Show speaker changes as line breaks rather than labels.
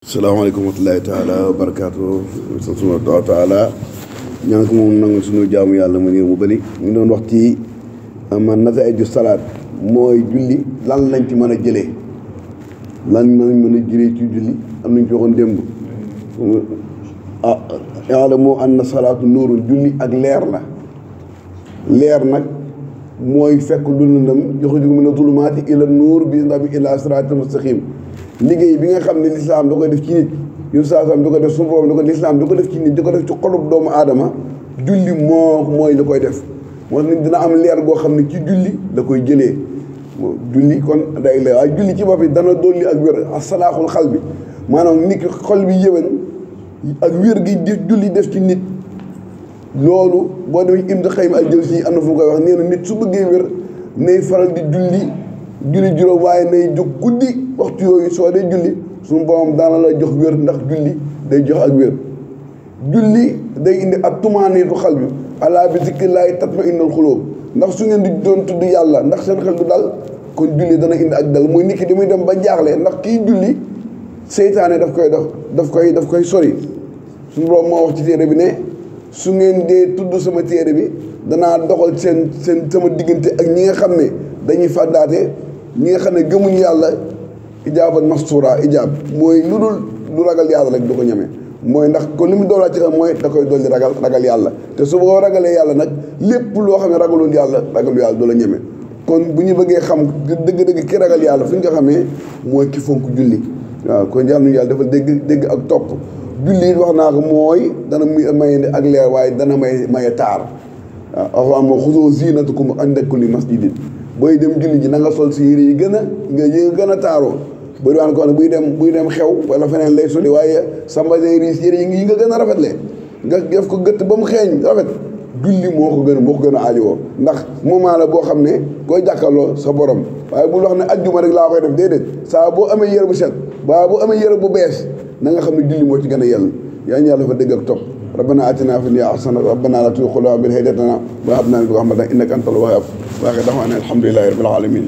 salaamaaleykum wa rahmatulaahi taala wa barakaatu subhaanahu wa taala ñaan ko moom nangu suñu jaamu yàlla mu niir mu bëri ñu doon wax ci man nataa'iju salaat mooy julli lan lañ ci mën a jëlee lan lañ mën a jëlee ci julli am nañ ci waxoon démb ya'lamu anna salaatu nuurun julli ak leer la leer nag mooy fekk lu lëndëm yuxriju mina zulumaati ila nuur bi nabi ila siraatil mustaqiim liggéey bi nga xam ne lislaam da koy def ci nit yu saasam da ko def suñu borom da ko lislaam da ko def ci nit da ko def ci xolub doomu aadama julli mooy la koy def moo nit dina am leer goo xam ne ci julli la koy jëlee julli kon day leer waaye julli ci bopp dana dolli ak wér asalaaxul xal bi maanaam nit ki xol bi yëwén ak wér gi di julli def ci nit loolu boo demee Ibn Qayyim al-Jawziyya am na fu mu koy wax nee na nit su bëggee wér nay faral di julli juróom waaye nay jóg guddi waxtu yooyu soo dee julli suñu borom daana la jox wér ndax julli day jox ak wér julli day indi ak tumaaniitu xal bi alaa bi zikrillaahi tatma'innul quluub ndax su ngeen di doon tudd yàlla ndax seen xel du dal kon julli dana indi ak dal mooy nit ki damay dem ba jaaxle ndax kii julli seytaane daf koy sori suñu borom moo wax ci téere bi ne su ngeen dee tudd sama téere bi danaa doxal seen sama diggante ak ñi nga xam ne dañuy fàddaate ñi nga xam ne gëmuñ yàlla ijaaban mastura ijaab mooy lu dul lu ragal yàlla rek du ko ñeme mooy ndax kon li mu doolaa ci xam mooy da koy dolli ragal yàlla te su boo ragalee yàlla nag lépp loo xam ne ragalu yàlla du la ñeme kon bu ñu bëggee xam dëgg-dëgg ki ragal yàlla fu ñu ko xamee mooy ki fonk julli waaw kon yàlla nu yàlla dafa dégg ak topp julli wax naa ko mooy dana maye ak leer waaye dana maye taar waaw wax moo xuzuu ziinatakum inda kulli masjidin booy dem julli ji na nga sol si yére yi gën a taaroo bëri waan ko ne buy dem xew wala feneen lay soli waaye samba riis yére yi nga gën a rafetle nga def ko gëtt ba mu xeeñ rafet julli moo ko gën a aajowoo ndax moment la boo xam ne koy jàkkaarloo sa borom waaye bul wax ne ajjuma rek laa koy def déedéet saa boo amee yére bu set waaye boo amee yére bu bees na nga xam ne julli moo ci gën a yell yaa ñu yàlla fa dégg ak topp rabbana atina fi dunya hasana rabbana la tuzigh qulubana ba'da idh hadaytana wa hab lana min ladunka rahmatan innaka antal wahhab waaxe dafa ne alhamdulillahi rabbil alamin